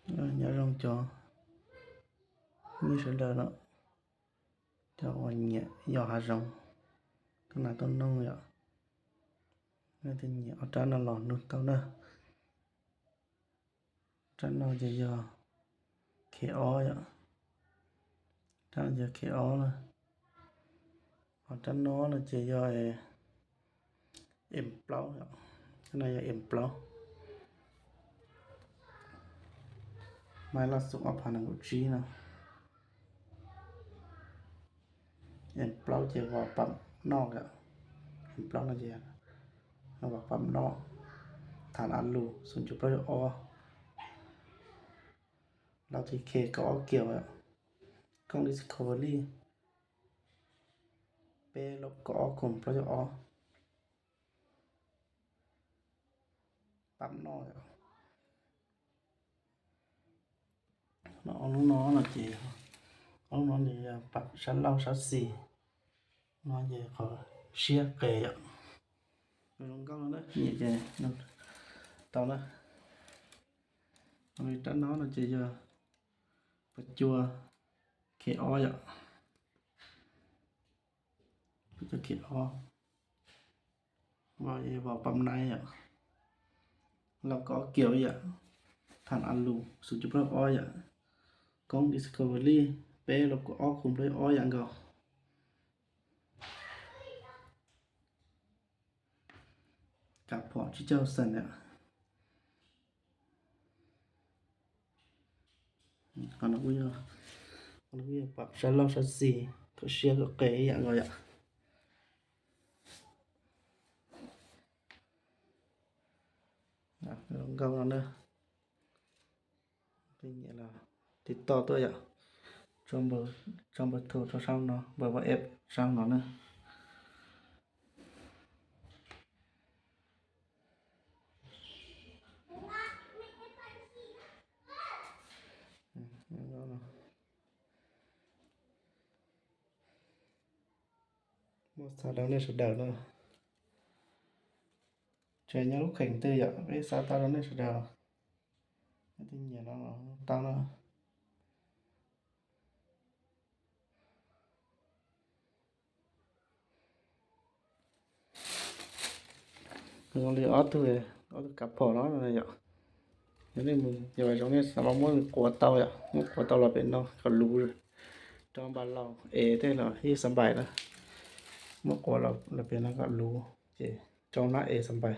Ơ, nhớ rung cho. Như sơ đờ nó. Cho ua nhẹ, yo ha rung. Cái nào tôi nông vậy? Nó thì nhẹ, ở trên nó lò nút tao đó. Trên nó giờ yo. Khẽ ó vậy. Trên giờ khẽ ó là. Ở trên nó là chỉ yo em plau vậy. Cái này là em plau. Mai là sụp áp hàng của G nữa. ເອັນເປົາເຈວອ ປັບນອກອະ ເອັນເປົານະເຈ ເຮົາວ່າປັບນອກ ຖານອາລູ ສູນຈຸດເກົ້າອ ລາວທີ່ເຄກະອອກຽວອະ ກ້ອງດິສຄັບເວີຣີ ເປ້ລົບກະອອຄຸມເກົ້າອ ປັບນອກອະ. ເນາະ ເອົາລູກນ້ອງເນາະເຈ ເອົາລູກນ້ອງເຈ ປັບຊັ້ນເຫຼົ່າຊາວສີ່ເນາະເຈ ຂໍເຊຍເກຍອະ ລົງກ້ອງແລ້ວເດີ ນີ້ເຈ ເຕົານະ ເອົາໄປຕັດເນາະເນາະເຈ ເອີ ປະຈົວເຄອອຍອະ ປະຈົວເຄອອ ວ່າເອ ວ່າປ້ຳໃນອະ ແລ້ວກໍກຽວອີກອະ ຖານອາລູ ສູນຈຸດເກົ້າອອຍອະ ກ້ອງດິສຄັບເວີຣີ ເປ້ລົບກະອອກຄຸມດ້ວຍອອຍອະກໍ ກັບພໍທີ່ເຈົ້າສັນແລ້ວ ອານະອຸຍ ອານະອຸຍ ປັບຊັ້ນເຫຼົ່າຊັ້ນສີ່ ເພື່ອເຊຍກໍເກຍອະກໍອະ ອາ ລອງເກົ່ານຳເດີ. ເປັນຫຍັງລະ ຕິດຕໍ່ຕົວຢາກ ຈອມເບີ ຈອມເບີໂທໂທສັບເນາະ ເບີວອດແອັບສັບເນາະເນີ ອືມ ເອົາເນາະ ໝົດສາດດຳເນີນສະເດີເນາະ. ເຈີຍັງລູກເຂັງຕື່ຢາກໄປສາຕາດຳເນີນສະເດີ ໄດ້ເຢັນເນາະ ເຕົາເນາະ ລອງລີອອດດູເອ ອອດກັບພໍເນາະ ຢາກ ຢາກໄດ້ມື ຢາກໄປຕອງນີ້ສຳລັບມົ້ນກົວເຕົາຢາກ ມົ້ນກົວເຕົາລາວເປັນເນາະ ກະຮູ້ ຈອງບານລາວເອເດ້ລາວ ເຮັດສະບາຍນະ ມົ້ນກົວລາວ ລາວເປັນນະ ກະຮູ້ ເຈ ຈອງໜ້າເອສະບາຍ.